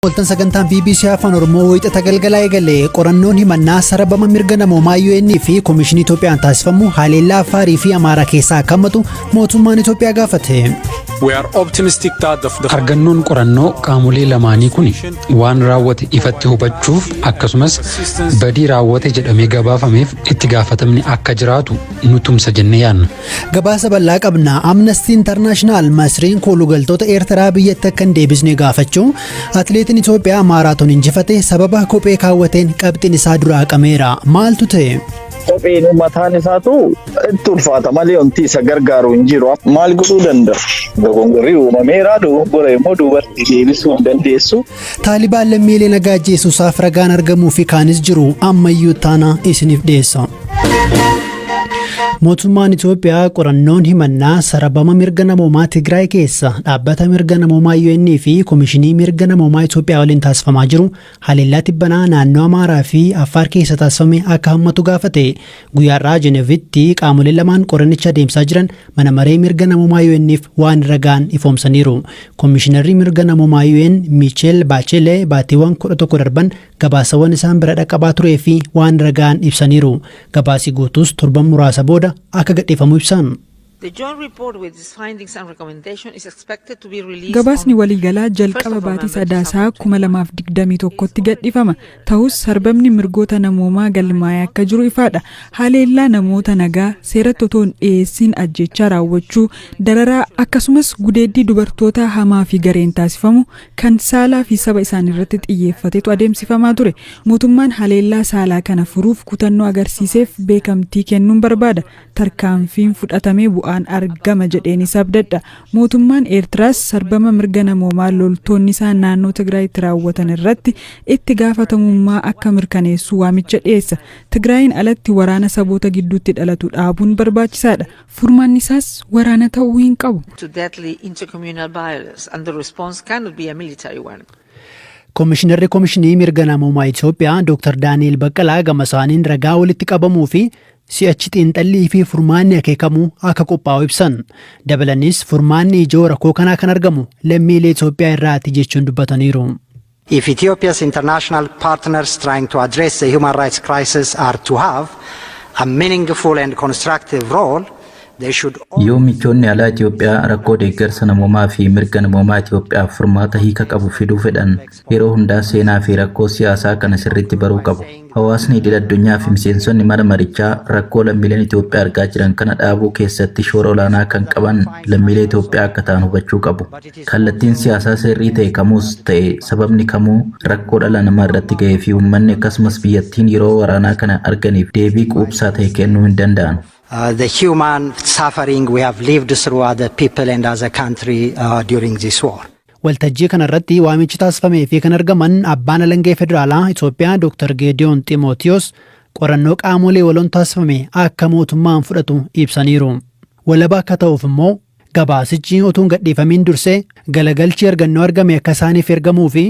Waltan sagantaan BBC Afaan Oromoo Wixata galgalaa eegale. Qorannoon himannaa sarbama mirga namoomaa UN fi Koomishinii Itoophiyaan taasifamu haleellaa Afaarii fi Amaaraa keessaa akka hammatu mootummaan Itoophiyaa gaafate. Argannoon qorannoo qaamolee lamaanii kun waan raawwate ifatti hubachuuf, akkasumas badii raawwate jedhamee gabaafameef itti gaafatamni akka jiraatu nu tumsa jennee yaadna. Gabaasa bal'aa qabna. Amnesty International Masriin koolugaltoota Eertiraa biyyatti akka hin deebisne gaafachuu. Atileetiin Itoophiyaa maaraatoon injifate sababa kophee kaawwateen qabxiin isaa dura haqameera. Maaltu ta'e? Kopheen mataan isaatu itti ulfaata malee wanti isa gargaaru hin jiru. Maal godhuu danda'a? Dogongorri uumameera, dogoggora immoo duubatti deebisuu hin dandeessu. Taalibaan lammiilee nagaa ajjeesuusaaf ragaan argamuu fi kaanis jiru ammayyuu taana isiniif dhiyeessa. Mootummaan Itoophiyaa qorannoon himannaa sarbama mirga namoomaa Tigraay keessa dhaabbata mirga namoomaa UN fi Koomishinii Mirga Namoomaa Itoophiyaa waliin taasifamaa jiru haleellaa tibbanaa naannoo Amaaraa fi Affaar keessa taasifame akka hammatu gaafate. Guyyaarraa Jenevitti qaamoleen lamaan qorannicha adeemsaa jiran mana maree mirga namoomaa UN'if waan ragaan ifoomsaniiru. Koomishinarri mirga namoomaa UN Micheel Baachelee baatiiwwan 11 darban gabaasawwan isaan bira dhaqqabaa turee fi waan ragaan ibsaniiru. Gabaasi guutuus torban muraasa booda akka gadhiifamu ibsan. Gabaasni waliigalaa jalqaba baatii Sadaasaa 2021tti gadhiifama. Ta'us, sarbamni mirgoota namoomaa galmaa'ee akka jiru ifaadha. Haleellaa namoota nagaa seeratti otoo hin dhiyeessin ajjechaa raawwachuu, dararaa, akkasumas gudeeddii dubartoota hamaa fi gareen taasifamu kan saalaa fi saba isaan irratti xiyyeeffatetu adeemsifamaa ture. Mootummaan haleellaa saalaa kana furuuf kutannoo agarsiiseef beekamtii kennuun barbaada. Tarkaanfiin fudhatamee bu'aan argama jedheenis abdadha. Mootummaan Eertiraas sarbama mirga namoomaa loltoonni isaa naannoo Tigraayitti raawwatan irratti itti gaafatamummaa akka mirkaneessu waamicha dhiyeessa. Tigraayin alatti waraana saboota gidduutti dhalatu dhaabuun barbaachisaadha. Furmaanni isaas waraana ta'uu hin qabu. To deadly intercommunal violence, and the response cannot be a military one. Koomishinarri Koomishinii Mirga Namoomaa Itoophiyaa Dr. Daani'el Baqqalaa gama isaaniin ragaa walitti qabamuu fi si'achi xiinxallii fi furmaanni akeekamuu akka qophaa'u ibsan. Dabalanis, furmaanni ijoo rakkoo kanaa kan argamu lammiilee Itoophiyaa irraati jechuun dubbataniiru. If Ethiopia's international partners trying to address the human rights crisis are to have a meaningful and constructive role, they should Yoo michoonni alaa Itoophiyaa rakkoo deeggarsa namoomaa fi mirga namoomaa Itoophiyaaf furmaata hiika qabu fiduu fedhan, yeroo hundaa seenaa fi rakkoo siyaasaa kana sirriitti baruu qabu. Hawaasni idil addunyaa fi miseensonni mana marichaa rakkoo lammiileen Itoophiyaa argaa jiran kana dhaabuu keessatti shoora olaanaa kan qaban lammiilee Itoophiyaa akka ta'an hubachuu qabu. Kallattiin siyaasaa sirrii ta'e kamuus ta'e sababni kamuu rakkoo dhala namaa irratti ga'ee fi uummanni akkasumas biyyattiin yeroo waraanaa kana arganiif deebii quubsaa ta'e kennuu hin danda'an. The human suffering we have lived through as a people and as a country during this war. Waltajjii kanarratti waamichi taasifamee fi kan argaman abbaan alangee federaalaa Itoophiyaa Dr. Geediyoon Ximootiyoos qorannoo qaamolee waloon taasifame akka mootummaan fudhatu ibsaniiru. Walaba akka ta'uuf immoo gabaasichi utuu hin gadhiifamiin dursee galagalchi argannoo argame akka isaaniif ergamuu fi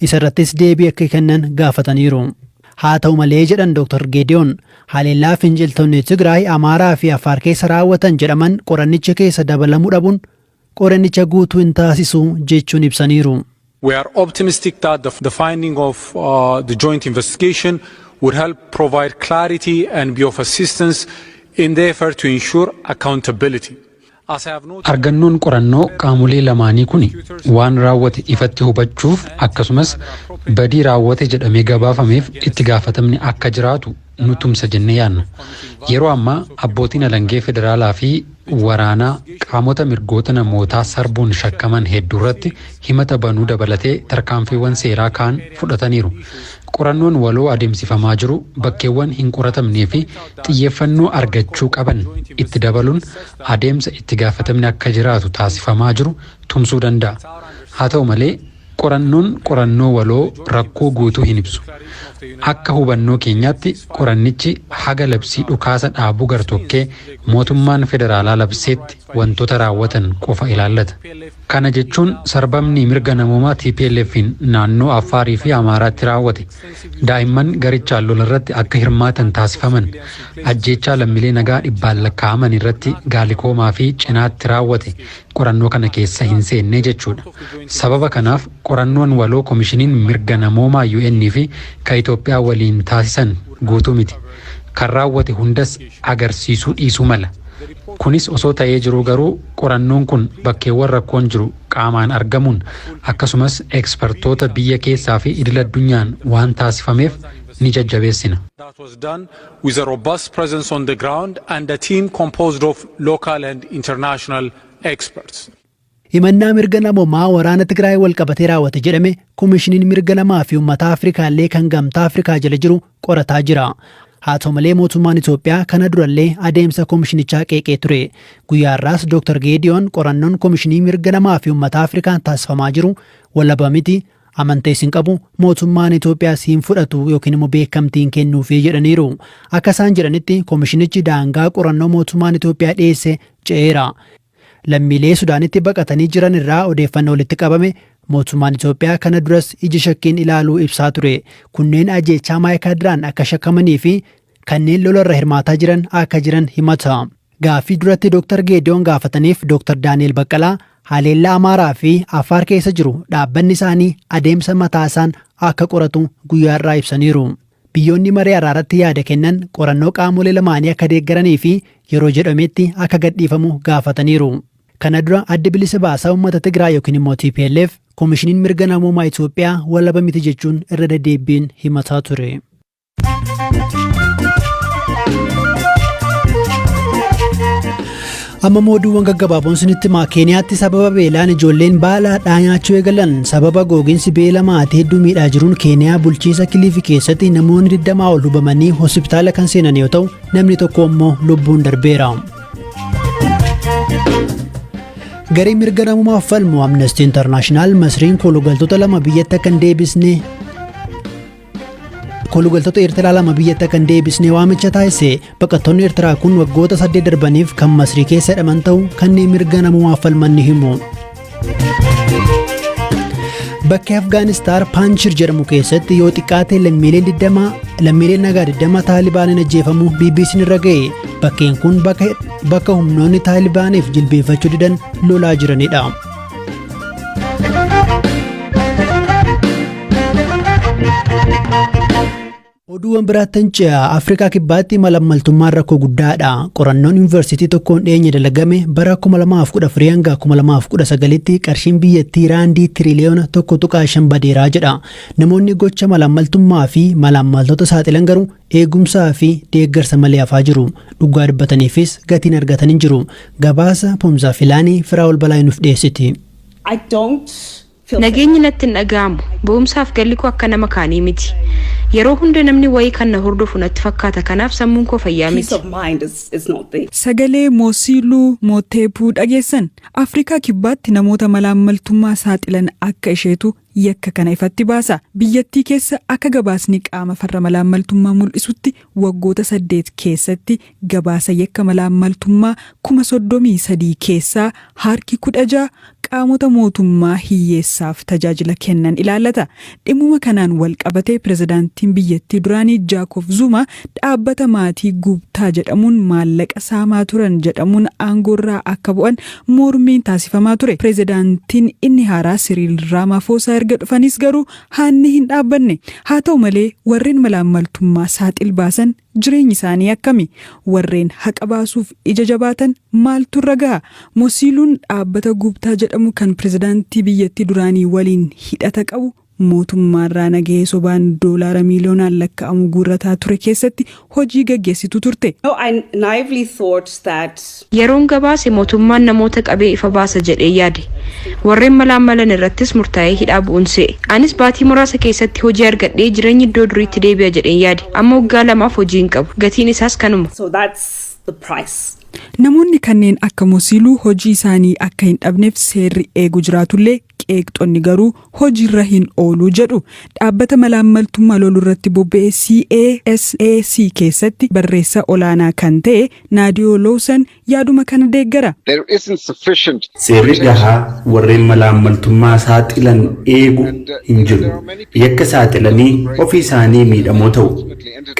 isarrattis deebii akka kennan gaafataniiru. Haa ta'u malee, jedhan Dr. Geediyoon, haleellaa finciltoonni Tigraay, Amaaraa fi Affaar keessa raawwatan jedhaman qorannicha keessa dabalamuu dhabuun qorannicha guutuu hin taasisu jechuun ibsaniiru. We are optimistic that the finding of the joint investigation would help provide clarity and be of assistance in the effort to ensure accountability. Argannoon qorannoo qaamolee lamaanii kun waan raawwate ifatti hubachuuf, akkasumas badii raawwate jedhamee gabaafameef itti gaafatamni akka jiraatu nu tumsa jennee yaadna. Yeroo ammaa abbootiin alangee federaalaa fi waraanaa qaamota mirgoota namootaa sarbuun shakkaman hedduu irratti himata banuu dabalatee tarkaanfiiwwan seeraa kaan fudhataniiru. Qorannoon waloo adeemsifamaa jiru bakkeewwan hin qoratamnee fi xiyyeeffannoo argachuu qaban itti dabaluun adeemsa itti gaafatamni akka jiraatu taasifamaa jiru tumsuu danda'a. Haa ta'u malee, qorannoon qorannoo waloo rakkoo guutuu hin ibsu. Akka hubannoo keenyaatti, qorannichi haga labsii dhukaasa dhaabuu gartokkee mootummaan federaalaa labseetti wantoota raawwatan qofa ilaallata. Kana jechuun sarbamni mirga namoomaa TPLF'n naannoo Affaarii fi Amaaraatti raawwate, daa'imman garichaan lola irratti akka hirmaatan taasifaman, ajjeechaa lammiilee nagaa dhibbaan lakkaa'aman irratti Gaalikoomaa fi Cinaatti raawwate qorannoo kana keessa hin seenne jechuudha. Sababa kanaaf qorannoon waloo Komishiniin Mirga Namoomaa UN fi ka Itoophiyaa waliin taasisan guutuu miti. Kan raawwate hundas agarsiisuu dhiisuu mala. Kunis osoo ta'ee jiruu garuu qorannoon kun bakkeewwan rakkoon jiru qaamaan argamuun, akkasumas ekspertoota biyya keessaa fi idil addunyaan waan taasifameef ni jajjabeessina. That was done with a robust presence on the ground and a team composed of local and international experts. Himannaa mirga namoomaa waraana Tigraay wal qabatee raawwate jedhame Komishiniin Mirga Namaa fi Uummata Afrikaallee kan Gamtaa Afrikaa jala jiru qorataa jira. Haa ta'u malee, mootummaan Itoophiyaa kana durallee adeemsa komishinichaa qeeqee ture. Guyyaa har'aas Dr. Geediyoon qorannoon Komishinii Mirga Namaa fi Uummata Afrikaan taasifamaa jiru walaba miti, amantees hin qabu, mootummaan Itoophiyaas hin fudhatu yookiin immoo beekamtii hin kennuufi jedhaniiru. Akka isaan jedhanitti, komishinichi daangaa qorannoo mootummaan Itoophiyaa dhiyeesse ce'eera. Lammiilee Sudaanitti baqatanii jiran irraa odeeffannoo walitti qabame mootummaan Itoophiyaa kana duras ija shakkiin ilaaluu ibsaa ture. Kunneen ajjeechaa Maayikaadiraan akka shakkamanii fi kanneen lolarra hirmaataa jiran akka jiran himata. Gaaffii duratti Dr. Geediyoon gaafataniif Dr. Daani'el Baqqalaa haleellaa Amaaraa fi Affaar keessa jiru dhaabbanni isaanii adeemsa mataa isaan akka qoratu guyyaa irraa ibsaniiru. Biyyoonni marii araaratti yaada kennan qorannoo qaamolee lamaanii akka deeggaranii fi yeroo jedhametti akka gadhiifamu gaafataniiru. Kana dura Adda Bilisa Baasaa Uummata Tigraay yookiin immoo TPLF Komishiniin Mirga Namoomaa Itoophiyaa walaba miti jechuun irra deddeebiin himataa ture. Amma immoo oduuwwan gaggabaaboon sinitti himaa. Keeniyaatti sababa beelaan ijoolleen baala hadhaa nyaachuu eegalan. Sababa gogiinsi beela maatii hedduu miidhaa jiruun Keeniyaa bulchiinsa Kiliifi keessatti namoonni 20 ol hubamanii hospitaala kan seenan yoo ta'u, namni tokko immoo lubbuun darbeera. Gareen mirga namummaaf falmu Amnesty International Masriin koolugaltoota lama biyyatti akka hin deebisne, koolugaltoota Eertiraa lama biyyatti akka hin deebisne waamicha taasise. Baqattoonni Eertiraa kun waggoota 8 darbaniif kan Masrii keessa hidhaman ta'u kanneen mirga namummaaf falman ni himu. Bakki Afgaanistaan Paanchir jedhamu keessatti yoo xiqqaate lammiileen 20, lammiileen nagaa 20 Taalibaaniin ajjeefamuu BBC'n irra ga'e. Bakkeen kun bakka humnoonni Taalibaaniif jilbeenfachuu didan lolaa jiranidha. Oduuwwan biraattan ce'a. Afrikaa Kibbaatti malammaltummaan rakkoo guddaadha. Qorannoon yuunivarsiitii tokkoon dhiyeenya dalagame bara 2014 hanga 2019tti qarshiin biyyattii raandii tiriliyoona 1.5 badeeraa jedha. Namoonni gocha malammaltummaa fi malammaltoota saaxilan garuu eegumsaa fi deeggarsa malee hafaa jiru. Dhugaa dubbataniifis gatiin argatan hin jiru. Gabaasa Pomzaa Filaanii Firaa'ol Balaay nuuf dhiyeessiti. I don't feel Nageenyi natti hin dhaga'amu. Ba'umsaaf galli koo akka nama kaanii miti. Yeroo hunda namni wayii kan na hordofu natti fakkaata, kanaaf sammuun koo fayyaa Peace miti. of mind is not there. Sagalee Moosiiluu Mooteepuu dhageessan. Afrikaa Kibbaatti namoota malaammaltummaa saaxilan akka isheetu yakka kana ifatti baasa. Biyyattii keessa akka gabaasni qaama farra malaammaltummaa mul'isutti waggoota 8 keessatti gabaasa yakka malaammaltummaa 33,000 keessaa harki 16 qaamota mootummaa hiyyeessaaf tajaajila kennan ilaallata. Dhimmuma kanaan wal qabatee pirezidaantiin biyyattii duraanii Jaakob Zuma dhaabbata maatii Gubtaa jedhamuun maallaqa saamaa turan jedhamuun aangoorraa akka bu'an mormiin taasifamaa ture. Pirezidaantiin inni haaraa Siriil Raamaafosaa erga dhufanis garuu haanni hin dhaabbanne. Haa ta'u malee, warreen malaammaltummaa saaxil baasan jireenyi isaanii akkami? Warreen haqa baasuuf ija jabaatan maaltu irra gaha? Mosiiluun dhaabbata Gubtaa jedhamu kan pirezidaantii biyyattii duraanii waliin hidhata qabu mootummaarraa nagahee sobaan doolaara miiliyoonaan lakkaa'amu guurrataa ture keessatti hojii gaggeessitu turte. No, I naively thought that Yeroon gabaase mootummaan namoota qabee ifa baasa jedhee yaade. Warreen malaammalan irrattis murtaa'ee hidhaa bu'uun se'e. Anis baatii muraasa keessatti hojii argadhee jireenyi iddoo duriitti deebi'a jedheen yaade. Amma waggaa 2f hojii hin qabu. Gatiin isaas kanuma. So that's the price. Namoonni kanneen akka Mosiluu hojii isaanii akka hin dhabneef seerri eegu jiraatullee, qeeqxonni garuu hojiirra hin ooluu jedhu. Dhaabbata malaammaltummaa loluu irratti bobba'e CASAC keessatti barreessaa olaanaa kan ta'e Naadiyoo Lawson yaaduma kana deeggara. Seerri gahaa warreen malaammaltummaa saaxilan eegu hin jiru. Yakka saaxilanii ofii isaanii miidhamoo ta'u.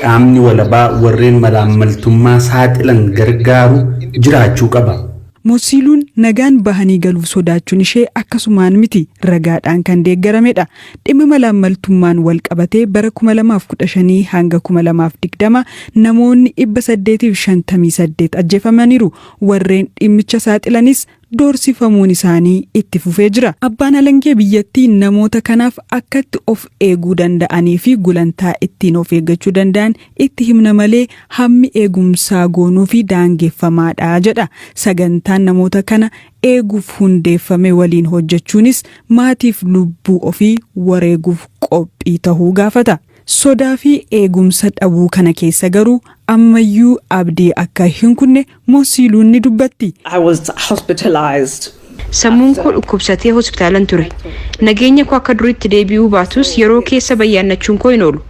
Qaamni walabaa warreen malaammaltummaa saaxilan gargaaru jiraachuu qaba. Mosiiluun nagaan bahanii galuuf sodaachuun ishee akkasumaan miti, ragaadhaan kan deeggaramedha. Dhimma malaammaltummaan wal qabatee bara 2015 hanga 2020 namoonni 858 ajjeefamaniiru. Warreen dhimmicha saaxilanis doorsifamuun isaanii itti fufee jira. Abbaan alangee biyyattii namoota kanaaf akkatti of eeguu danda'anii fi gulantaa ittiin of eeggachuu danda'an itti himna malee hammi eegumsaa goonuu fi daangeffamaadha jedha. Sagantaan namoota kana eeguuf hundeeffame waliin hojjechuunis maatiif lubbuu ofii wareeguuf qophii tahuu gaafata. Sodaa fi eegumsa dhabuu kana keessa garuu ammayyuu abdii akka hin kunne Mosiiluun ni dubbatti. I was hospitalized. Sammuun koo dhukkubsatee hospitaalan ture. Nageenya koo akka duriitti deebi'uu baatus, yeroo keessa bayyaannachuun koo hin oolu.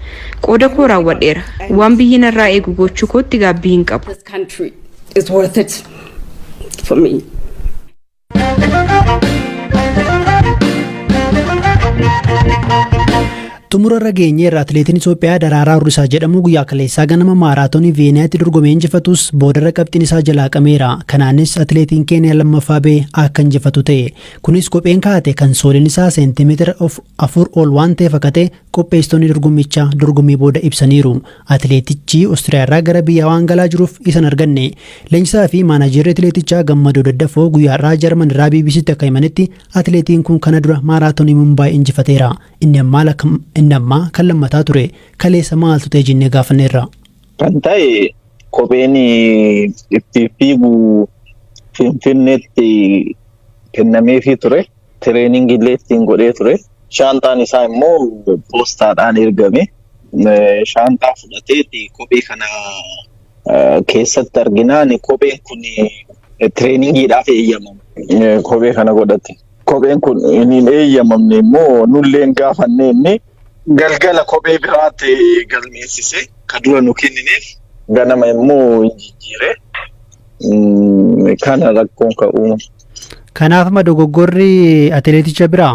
Qooda koo raawwadheera. Waan biyyi narraa eegu gochuu kootti gaabbii hin qabu. This country is worth it for me. Xumura irra geenyeerra. Atileetiin Itoophiyaa Daraaraa Hurrisaa jedhamu guyyaa kaleessaa ganama maaraatoonii Veenaatti dorgomee injifatus, boodarra qabxiin isaa jalaa haqameera. Kanaanis atileetiin Keeniyaa lammaffaa ba'e akka injifatu ta'e. Kunis kopheen kaa'ate kan sooliin isaa seentimeetira 4 ol waan ta'eef akka ta'e qopheessitoonni dorgommichaa dorgommii booda ibsaniiru. Atileetichi Oostiriyaa irraa gara biyyaa waan galaa jiruuf isa hin arganne. Leenjisaa fi maanajeerri atileetichaa Gammadoo Daddafoo guyyaa har'aa Jarman irraa BBCtti akka himanitti, atileetiin kun kana dura maaraatoonii Mumbaay injifateera. Inni ammaa kan lammataa ture. Kaleessa maaltu ta'e jennee gaafanneerra. Kan ta'e, kopheen itti fiigu Finfinneetti kennameefii ture. Training illee ittiin godhee ture. Shaantaan isaa immoo poostaadhaan ergame. Shaantaa fudhateeti kophee kana keessatti arginaan, kopheen kun trainingiidhaaf eeyyamama. Kophee kana godhate. Kopheen kun hin eeyyamamne immoo nulleen gaafanne. Inni galgala kophee biraatti galmeessise, ka dura nu kennineef ganama immoo hin jijjiire. Kana rakkoon kan uumamu. Kanaaf ma dogoggorri atileeticha biraa?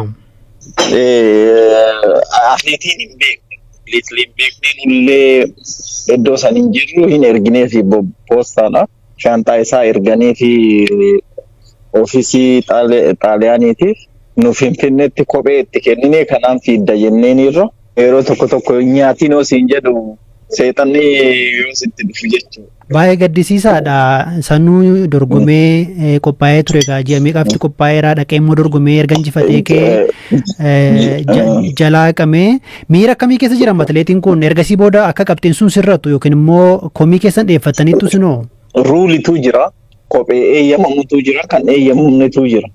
Atileetiin hin beekne. Atileetiin hin beekne, nullee iddoo san hin jirru, hin erginee fi poostaadha. Shaantaa isaa erganii fi ofiisii Xaaliyaaniitiif nu Finfinneetti kophee itti kennine, kanaan fiidda jenneeniirra. Yeroo tokko tokko nyaatiin yoo siin jedhu, seexanni yoo sitti dhufu jechuudha. Baay'ee gaddisiisaadha. Sanuu dorgomee qophaa'ee ture egaa, ji'a meeqaafti qophaa'eera, dhaqee immoo dorgomee erga injifatee kee jalaa haqamee, miira akkamii keessa jira atileetiin kun ergasii booda akka qabxiin sun sirratu yookiin immoo komii keessan dhiyeeffataniittu sinoo? Ruleitu jira. Kophee eeyyamamutu jira. Kan eeyyamamnetu jira.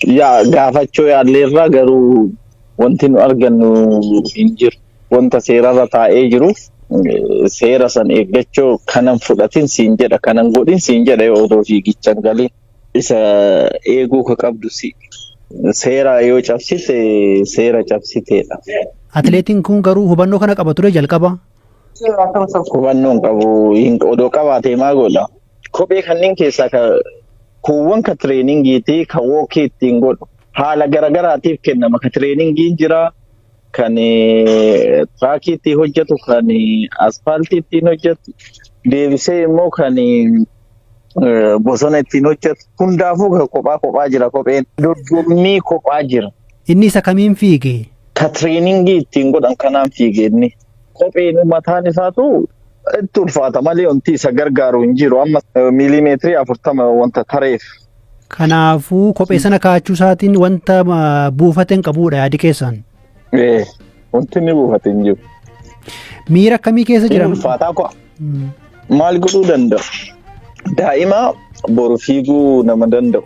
Yaa gaafachuu yaalleerraa garuu wanti nu argannu hin jiru. Wanta seerarra taa'ee jiruuf seera san eeggachuu, kanan fudhatin siin jedha, kanan godhin siin jedha, yoo odoo fiigichan galiin isa eeguu ka qabdu si. Seera yoo cabsite, seera cabsiteedha. Atileetiin kun garuu hubannoo kana qaba ture jalqaba? Hubannoo hin qabu. Odoo qabaatee maa godha? Kophee kanneen keessaa ka kuuwwan ka trainingiiti, ka walkii ittiin godhu haala garagaraatiif kennama. Ka trainingiin jira, kan trackii ittiin hojjetu, kan aspaaltii ittiin hojjetu, deebisee immoo kan bosona ittiin hojjetu, hundaafuu ka kophaa kophaa jira kopheen. Dorgommii kophaa jira. Inni isa kamiin fiige? Ka trainingii ittiin godhan kanaan fiige inni. Kopheen mataan isaatu itti ulfaata malee wanti isa gargaaru hin jiru. Amma miilimeetirii 40 wanta tareef. Kanaafuu kophee sana kaa'achuu isaatiin wanta buufate hin qabudha yaadi keessan. Wanti inni buufate hin jiru. Miira akkamii keessa jira? Ulfaataa koo maal godhuu danda'u? Daa'ima boru fiiguu nama danda'u.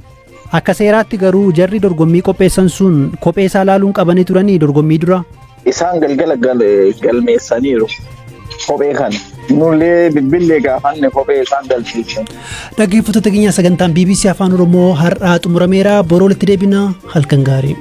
Akka seeraatti garuu jarri dorgommii qopheessan sun kophee isaa laaluun qabanii turanii dorgommii dura? Isaan galgala galmeessaniiru kophee kana. Nullee bilbillee gaafanne kophee isaan galchiisan. Dhaggeeffattoota keenya, sagantaan BBC Afaan Oromoo har'aa xumurameera. Boroo walitti deebina, halkan gaarii.